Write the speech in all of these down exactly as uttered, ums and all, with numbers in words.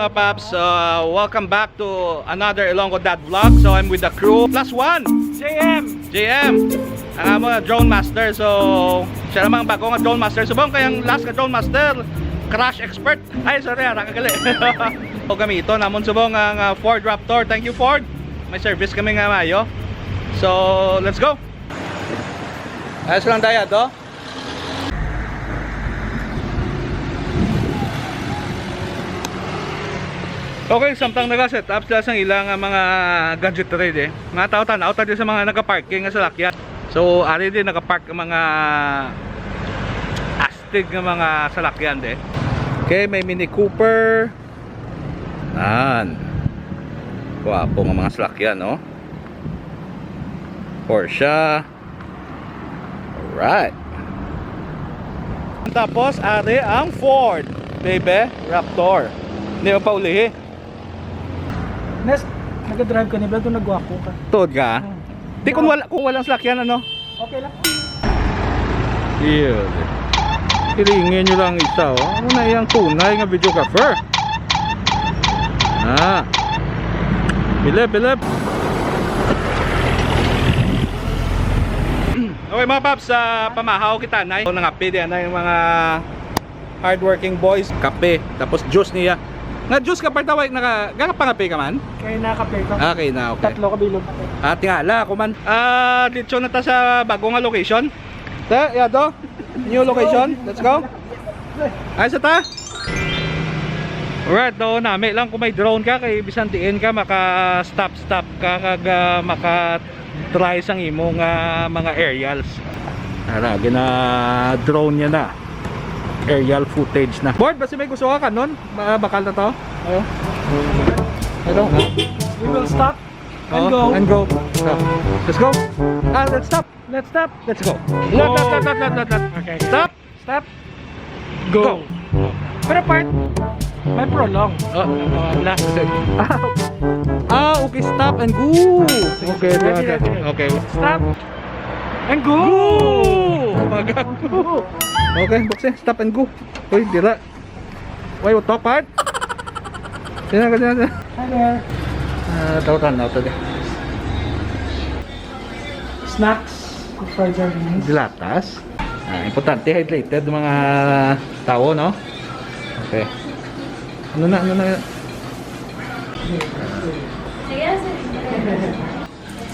Paps, uh, welcome back to another Ilonggo Dad Vlog. So I'm with the crew. Plus one, J M. J M, ang amo na drone master. So siya naman ang bago nga drone master. Subong kay ang last nga drone master, crash expert. Ay, sorry, ara ka gali. O gamito namon subong ang, uh, Ford Raptor. Thank you, Ford. May service kami nga mayo. So let's go. Ayos lang daya to. Okay, samtang naga-set up sila sang ila nga mga gadgetry, di, mga tao, tan-aw ta di sa mga nagaparking nga salakyan. So ari di nagapark ang mga astig nga mga salakyan, di. Okay, may Mini Cooper. Yan. Gwapo nga mga salakyan, no? Porsche. Alright. Tapos ari ang Ford, baby, Raptor. Hindi mo paulihi. Nes, nagadrive ka ni Brad kung nagwako ka. Tuod ka? Hmm. Di kung wala, kung walang salakyan, ano? Okay lang. Yun. Iringin nyo lang isa, oh. Ano na yung tunay nga videographer? Ah. Bilib, bilib. Okay, mga paps, sa pamahaw kita na. Nangapi diyan na yung mga hardworking boys. Kape, tapos juice niya. Nga juice ka, partaway, naka, nakapangape ka man? Kaya nakape ka. Ah, okay na, okay. Tatlo ka bilog. Ah, tingala ako man. Ah, dito na ta sa bago nga location. Te, yato. New location. Let's go. Ay, sa ta? Alright, do nami lang kung may drone ka, kay bisan diin ka, maka-stop-stop ka, kag, ah, maka-try sang imong, ah, mga aerials. Ara, gina-drone niya na. Aerial footage na. Board, basi may gusto ka kanon? Ba-, bakal na to? Ayo. Hello. We will stop and Oh, go. And go. So, let's go. Ah, let's stop. Let's stop. Let's go. Lot, lot, lot, lot, lot, lot, lot. Okay. Stop. Stop. Go. Go. Pero part, may prolong. Oh. Oh, last. Ah, ah, okay, stop and go. Okay, Ready, okay, ready, ready. Okay. Stop. And go. Go! Bagal. Okay, boxe, stop and go. Uy, dira. Why, what part? Dira, dira, dira. Hi there. Ah, tawtan na to, di. Snacks, fried sardines. Dilatas. Ah, importante, hydrated mga tao, no? Okay. Ano na, ano na?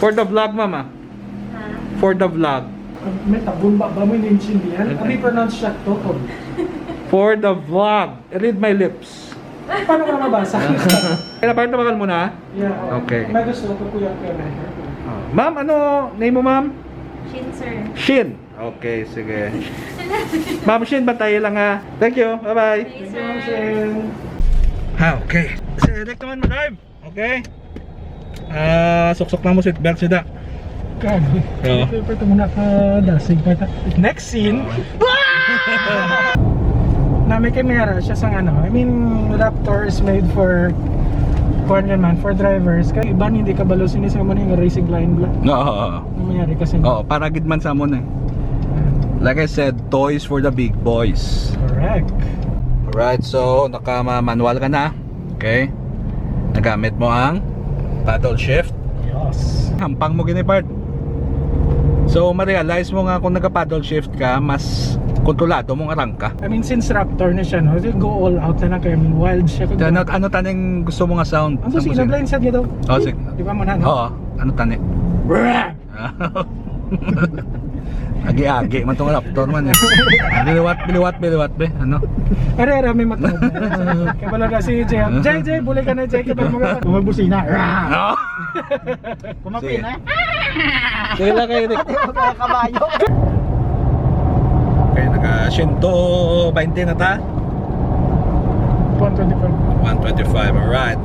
For the vlog, mama. Ha? For the vlog. May tabon ba? Ba mo yung naintindihan? Ano yung pronounce siya? Totol. For the vlog. Read my lips. Paano ko na mabasa? Kaya parang tawagan mo na? Yeah. Okay. May gusto ko, Kuya Kevin. Oh. Ma'am, ano name mo, ma'am? Shin, sir. Shin. Okay, sige. Ma'am Shin, bantayan lang ha. Thank you. Bye-bye. Thank you, sir. Ma'am Shin. Ha, okay. Si Eric naman, madam. Okay. Ah, suksok lang mo seat belt sida. Grabe. Oo. Ito pa ito muna ka dasig pa ito. Next scene. Oo. Nami kay Mera siya sang ano. I mean, Raptor is made for kuan man, for drivers. Kay iban hindi kabalo sini sa mo yung racing line bla. Oo, oo, oo. Ano mangyari kasi? Oo, para gid man sa amon eh. Like I said, toys for the big boys. Correct. Alright, so naka-manual ka na. Okay? Nagamit mo ang paddle shift. Yes. Hampang mo gini, part. So, ma-realize mo nga kung naka-paddle shift ka, mas kontrolado mong arangka. I mean, since Raptor na siya, no? Go all out na lang kaya, I mean, wild siya. Kaya ano, ano taning gusto mo nga sound? Ang busina, blind side niya daw. Oh, sige. Di ba mo na, no? Oo. Ano tani? Brrrr! Agi-agi man tong Raptor man eh. Biliwat, biliwat, biliwat be. Ano? Are, are, may matulog. Kaya pala na si J M. J J, buli ka na, J K. Pag mga... Kung magbusina. Ah! Kumapin, eh. Sige lang kayo, Nick. Kabayo. Okay, naka siyento bainte na ta. One twenty-five. One twenty-five, alright.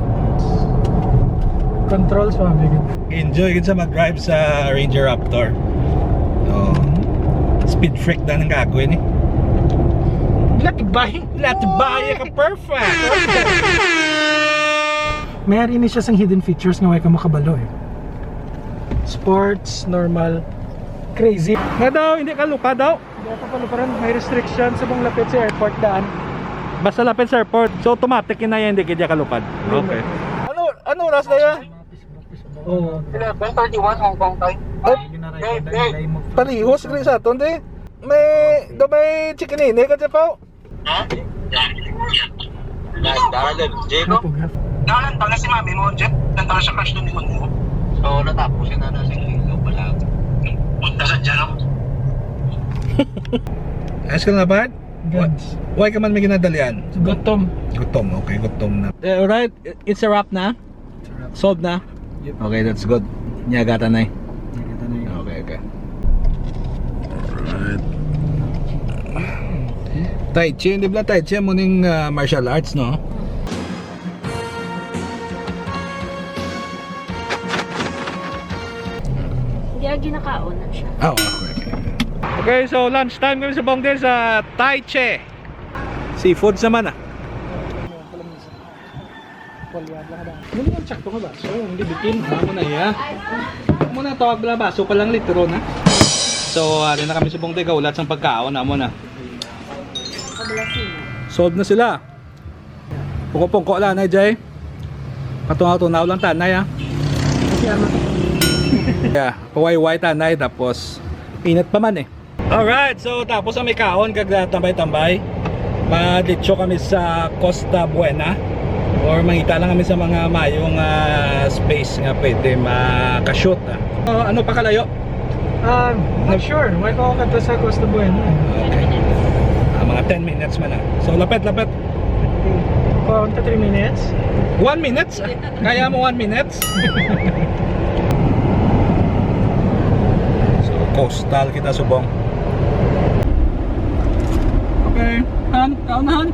Control, suabe gid. Enjoy gid sa mag-drive sa Ranger Raptor. Oh. Speed freak na ng gago ini. Latibay. Latibay ka, perfect. May ari ni siya sang hidden features nga way ka makabalo eh. Sports, normal, crazy. Nga daw, hindi ka lupa daw? Hindi ako paluparan. May restriction sa mong lapit sa airport daan. Basta lapit sa airport. So, automatic yun na yan, hindi ka kalupad. Okay. Ano, ano oras na yan? Oo. Eleven thirty-one Hong Kong time. Ay, palihos, gri sa aton, di. May, do may chicken ini ka, Jeff, oh? Ha? Dalan, Jeff, oh. Dalan, tala si mami mo, Jeff. Nagtala siya crush na ni mo. So, natapos yun na, nasa Iloilo pala. Punta sa dyan, oh. Ayos ka na, Bart? Wa-, Gans. Why ka man may ginadalian? Gutom. Gutom, okay, gutom na. Eh, alright, it's a wrap na? It's a wrap. Solved na? Yep. Okay, that's good. Nyagatan na eh. Nyagatan na eh. Okay, okay. Alright. Tai Chi, di ba Tai Chi, mo ning, ah, martial arts, no? Hindi, ah, ginakaon na siya. Ah, okay, okay. Okay, so lunch time kami sa Bongdil sa Tai Chi. Seafoods naman, ah. Ano yung sakto nga baso? Hindi bitin. Amo na, iya. Amo na, tawag na baso pa lang litro na. So, ari na kami sa Bongdil, kaulat sang pagkaon, amo na. Solved na sila. Pungko-pungko lang, Nay Jay. Patungaw-tungaw lang tanay, ah. Kasi ano to? Yeah, pawayway tanay, tapos init pa man eh. Alright, so tapos ang may kaon kag tambay-tambay. Maditso kami sa Costa Buena or mangita lang kami sa mga mayong, ah, space nga pwede makashoot, ah. Ah, ano pa kalayo? Ah, not sure. Why ko kadto sa Costa Buena? Okay. Ah, mga ten minutes man, ah. So, lapit, lapit. Kuha ka three minutes? One minute? Kaya mo one minute? So, coastal kita, subong. Okay. Han, kaon na, Han.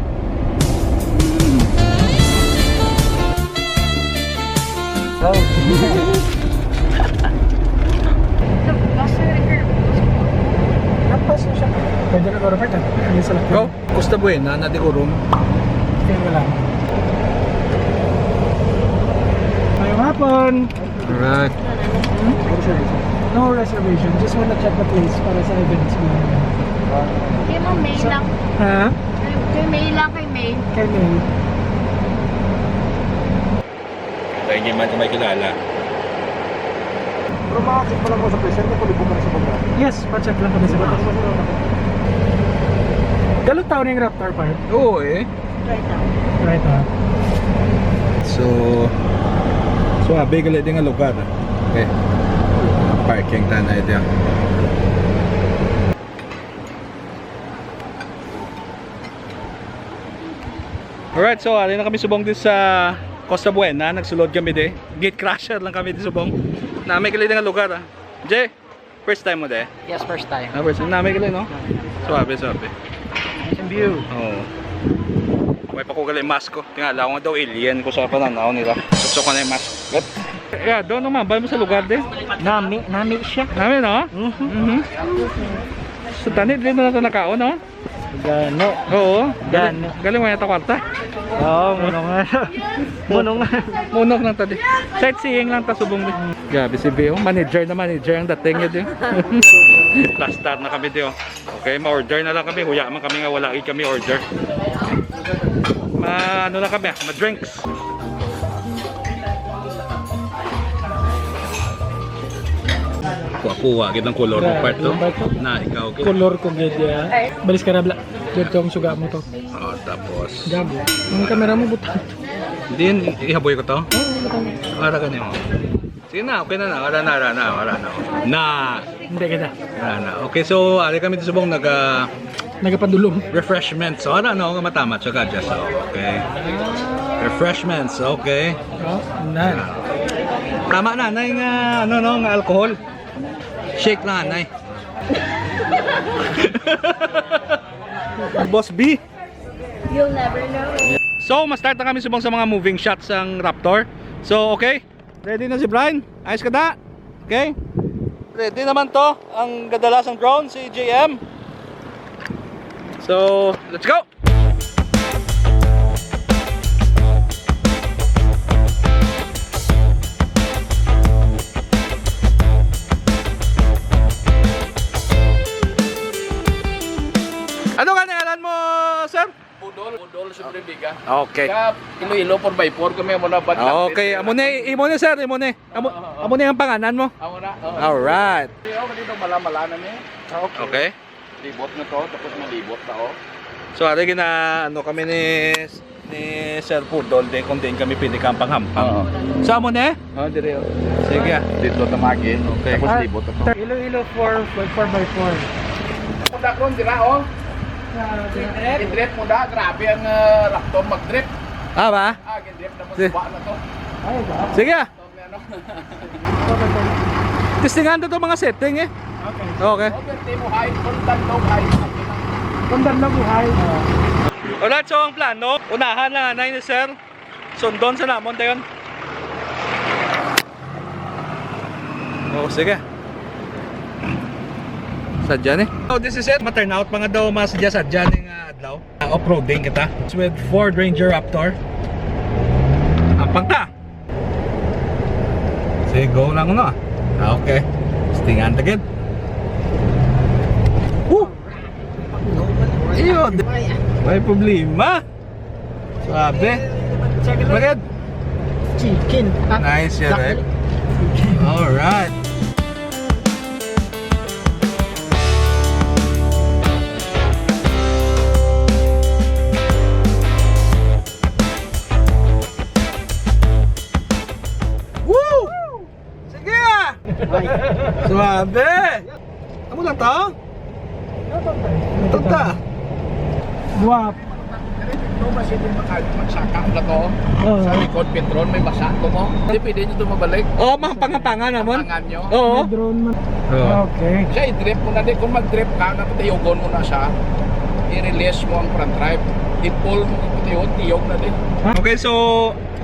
Go. Tapos na siya. Pwede na, Robert, ah. Ano sa lakad? Go. Costa Buena, na di ko room. Stay ka lang. Ngayong hapon. Alright. No reservation. Just wanna check the place para sa events mo. Kay Ma'am May lang. Ha? Kay May lang, kay May. Kay May. Tayo niya man kung may kilala. Pero makakit pa lang mo sa present, kung libo ka na sa baga. Yes, pa-check lang kami sa Baga taas. Naman sa Baga. Galot tao na yung Raptor Park. Oo eh. Right out. Right out. So, suabe gali din nga lugar. Okay. Parking tayo na ito. Alright, so ari na kami subong di sa Costa Buena, nagsulod kami di. Gate crusher lang kami di subong. Na may gali nga lugar, ah. Jay, first time mo di? Yes, first time. Ah, first time. Na may gali, no? Suabe, suabe. Nice view. Oo. May pa ko gali mask ko. Tingala ko nga daw alien ko sa pananaw nila. Suksok ko na yung mask. Yep. Yeah, doon naman, ba mo sa lugar din? Nami, nami siya. Nami, no? Mhm. Mhm. So, tanid din na ito nakaon, no? Gano. Oo. Gano. Galing, galing mo yata kwarta. Oo, munong nga. Munong nga. Munong lang tadi. Sightseeing lang ta subong din. Grabe si Bill. Manager na manager ang dating niya din. Plastar na kami din, oh. Okay, ma-order na lang kami. Huya man kami nga wala gid kami order. Ma, ano lang kami, ah, ma-drinks. Kuha-kuha, gid ang color ko, part, no? Color ko gid, ya. Balis ka na, bla. Dito ang suga mo to. Oh, tapos. Gago. Ang kamera mo, butang. Hindi yun, ihaboy ko to? Oo, butang. Para ganyan mo. Sige na, okay na na. Wala na, wala na, wala na. Na. Hindi kita. Wala na. Okay, so, ari kami subong naga Nagapadulong. Refreshments. So, ano, ano, nga matama, tsaka just, so, okay. Refreshments, okay. Oh, na. Tama na, nay, nga, ano, no, nga alcohol. Shake na, nay. Boss B. You'll never know. So, ma-start na kami subong sa mga moving shots sang Raptor. So, okay. Ready na si Brian? Ayos ka na? Okay? Ready naman to, ang gadalasang drone, si J M. So, let's go! Ano nga ngalan mo, sir? Budol, Budol si Okay. Sa Iloilo, four by four kami, amo na, bad Okay, amo ni, imo ni, sir, imo ni. Amo, Oo, oo. amo ni ang panganan mo? Amo na, oo. Alright. Yo, dito, mala-mala na ni. Okay. Libot na to, tapos malibot na, oh. So, ari gina, ano kami ni, ni Sir Pudol, di kung diin kami pwede kang panghampang. Oo. Sa amo ni? Oh, dire, oh. Sige, ah. Dito tamagin. Okay. Tapos Ah, libot na to. Iloilo four, four by four. Punta ko, dira, oh. Sa Indrep? Indrep mo da, grabe ang, ah, Raptor mag-drift. Ah, ba? Ah, gin-drift na mo, Si- suba na to. Ay, ba? Sige, ah. Ito, may ano. Testingan to, to mga setting, eh. Okay. Okay. Overtake mo, high, kung dandaw, high. Kung dandaw mo, high. Alright, so ang plano, unahan lang anay ni sir. Sundon sa namon dayon. Oh, sige. Sadya ni. So, this is it. Ma-turn out mga daw, mas sadya-sadya ni nga adlaw. Ah, off-roading kita. It's with Ford Ranger Raptor. Ampang ta. Sige, go lang, no? Ah, okay. Testingan ta gid. Woo! Iyo, di-, may problema. Suabe. Magad. Chicken. Ah, Nice, yeah, right? All right. Woo! Sige, ah! Ay. Suabe! Amo lang to? Ito ta. Guwap. Ito ba siya din makal-, magsaka na to? Oo. Sa likod, Petron, may basa to mo. Hindi pwede nyo ito mabalik. Oh, mga pangapangan naman. Pangan nyo. Oo. May drone man. Oo. Okay. Siya, i-drift mo na din. Kung mag-drift ka, napatiyogon mo na siya. I-release mo ang front drive. I-pull mo, patiyog, tiyog na din. Okay, so,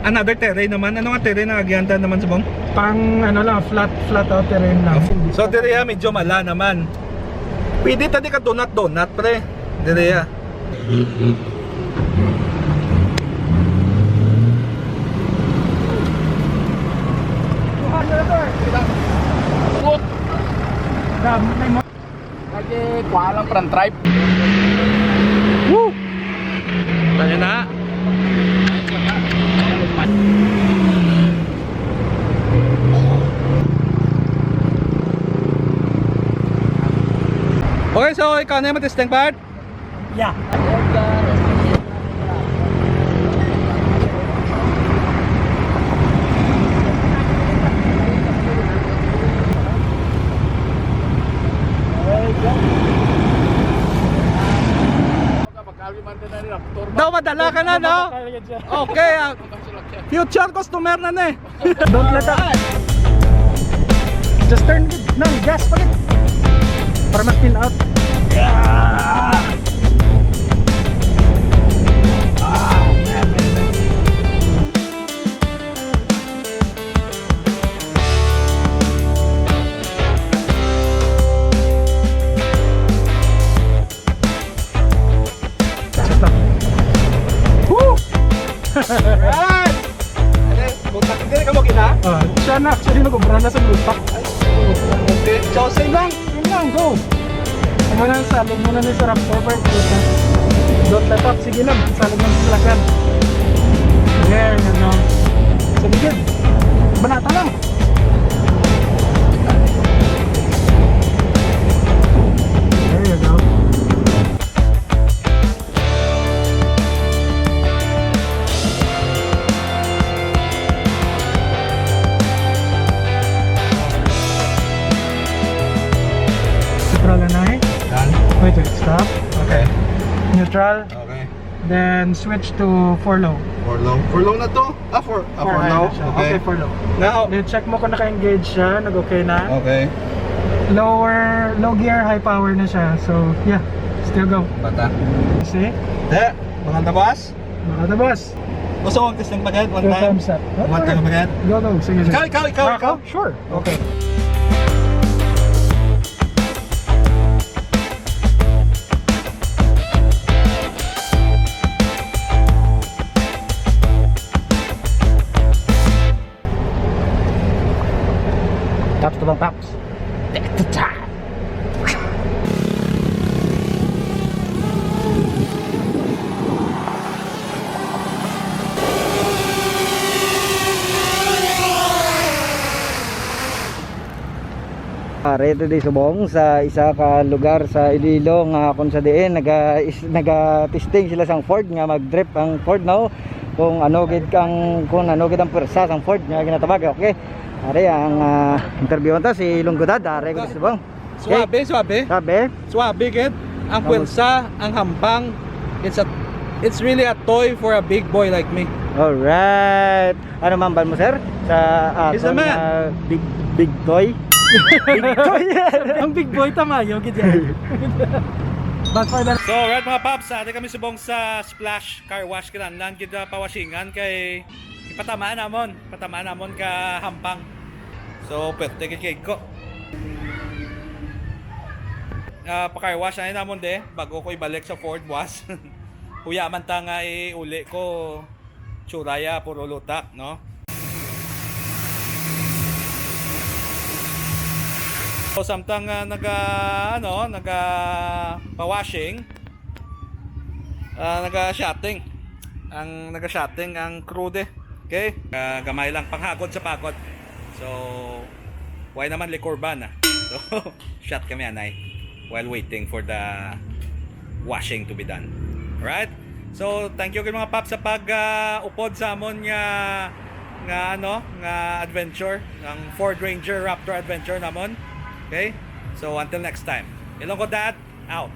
another terrain naman. Ano nga terrain ang agihan ta naman, Subong? Pang, ano lang, flat, flat out terrain lang. So, diri, ah, medyo mala naman. Pwede ta di ka donut-donut, pre. Diri, ah. Lagi, kuha lang, front drive. Woo! Kanya na. Okay, so ikaw na yung matesting part? Yeah. Daw madala ka na, no? Okay, ah, future customer na ni. Don't let up. Just turn good. Nang gas pa gid. Para ma-spin out. Yeah. Ah, man. Sakto. Woo! Alright! Kung takdir ka mo, gina? Ah, siya na actually nag-obra na sa lupa. Okay, so same lang. Yun lang, go. Ano na, salog mo na ni sa ramp over. Don't let up. Sige lang, salog mo sa salakyan. There you go. Sige, good. Banata lang. There you go. Neutral na, eh. Yan. Wait, wait, stop. Okay. Neutral. Okay. Then switch to four low. Four low. Four low na to? Ah, four. Ah, four high low. Na siya. Okay. Okay, four low. Now, then check mo kung naka-engage siya, nag-okay na. Okay. Lower, low gear, high power na siya. So, yeah, still go. Bata. See? Te, mga tabas? Mga tabas. Gusto ko testing pa kahit one Two time? Thumbs up. One time pa kahit? Go, go. Sige, sige. Ikaw, ikaw, ikaw, Ah, ikaw? Oh, sure. Okay. Taps to bang taps? Ari ito di subong sa isa ka lugar sa Iloilo nga kung sa diin naga is, naga testing sila sang Ford nga mag-drift ang Ford, no, kung ano gid ang kung ano gid ang pwersa sang Ford nga ginatabag. Okay. Ari ang ah, interview ta si Lunggudad, ari ko di subong. Suabe, suabe. Sabi? Suabe gid. Ang Tapos- pwersa, ang hambang, it's a it's really a toy for a big boy like me. Alright. Ano man ba mo, sir? Sa He's a aton man. nga big big toy. Big toy. Ang big boy tamayo gid yan. But for the So, right mga paps, ate kami subong sa Splash Car Wash, kinahanglan gid uh, pawashingan kay ipatamaan namon, ipatamaan namon ka hampang. So, pwerte gid kay ko. Ah, pa car wash ay namon de bago ko ibalik sa Ford Wash. Huya man ta nga iuli ko, tsuraya puro lutak, no? So, samtang ah, naga ano, naga pa-washing, ah, naga-shutting. Ang naga-shutting ang crude. Okay? Ah, gamay lang panghagod sa pagod. So, why naman liquor ban ah? So, shot kami anay while waiting for the washing to be done. Right? So, thank you gid mga paps sa pag ah, upod sa amon nga nga ano, nga adventure, ang Ford Ranger Raptor adventure namon. Okay? So, until next time. Ilonggo Dad, out.